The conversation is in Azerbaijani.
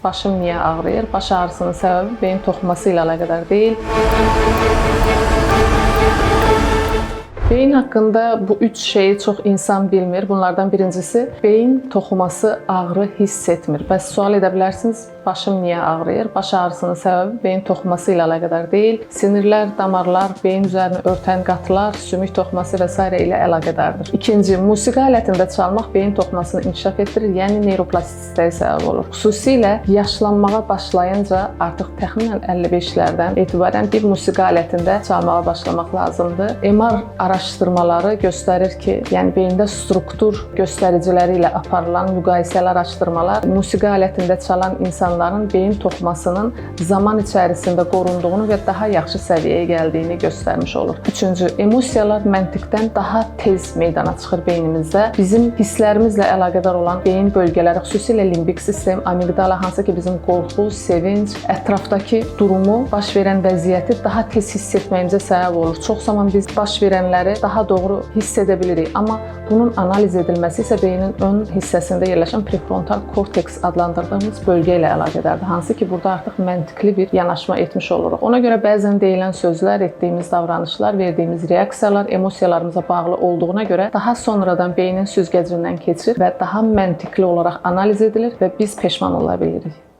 Başım niyə ağrıyır? Baş ağrısının səbəbi beyin toxuması ilə əlaqədar deyil. Beyin haqqında bu üç şeyi çox insan bilmir. Bunlardan birincisi, beyin toxuması ağrı hiss etmir. Bəs sual edə bilərsiniz, başım niyə ağrıyır? Baş ağrısının səbəbi beyin toxuması ilə əlaqədar deyil. Sinirlər, damarlar, beyin üzərini örtən qatlar, sümük toxuması və s. ilə əlaqədardır. İkinci, musiqi alətində çalmaq beyin toxumasını inkişaf etdirir, yəni neuroplastisitəyə səbəb olur. Xüsusilə yaşlanmağa başlayınca artıq təxminən 55-lərdən etibarən bir musiqi alətində çalmağa başlamaq lazımdır. MR araşdırmaları göstərir ki, yəni beyində struktur göstəriciləri ilə aparılan müqayisəli araşdırmalar musiqi alətində çalan insanların beyin toxumasının zaman içərisində qorunduğunu və daha yaxşı səviyyəyə gəldiyini göstərmiş olur. Üçüncü, emosiyalar məntiqdən daha tez meydana çıxır beynimizdə. Bizim hisslərimizlə əlaqədar olan beyin bölgələri, xüsusilə limbik sistem, amigdala, hansı ki bizim qorxu, sevinc, ətrafdakı durumu, baş verən vəziyyəti daha tez hiss etməyimizə səbəb olur. Çox zaman biz baş verənləri daha doğru hiss edə bilirik, amma bunun analiz edilməsi isə beynin ön hissəsində yerləşən prefrontal korteks adlandırdığımız bölgə ilə əlaqədardır. Hansı ki burada artıq məntiqli bir yanaşma etmiş oluruq. Ona görə bəzən deyilən sözlər, etdiyimiz davranışlar, verdiyimiz reaksiyalar emosiyalarımıza bağlı olduğuna görə daha sonradan beynin süzgəcindən keçir və daha məntiqli olaraq analiz edilir və biz peşman ola bilirik.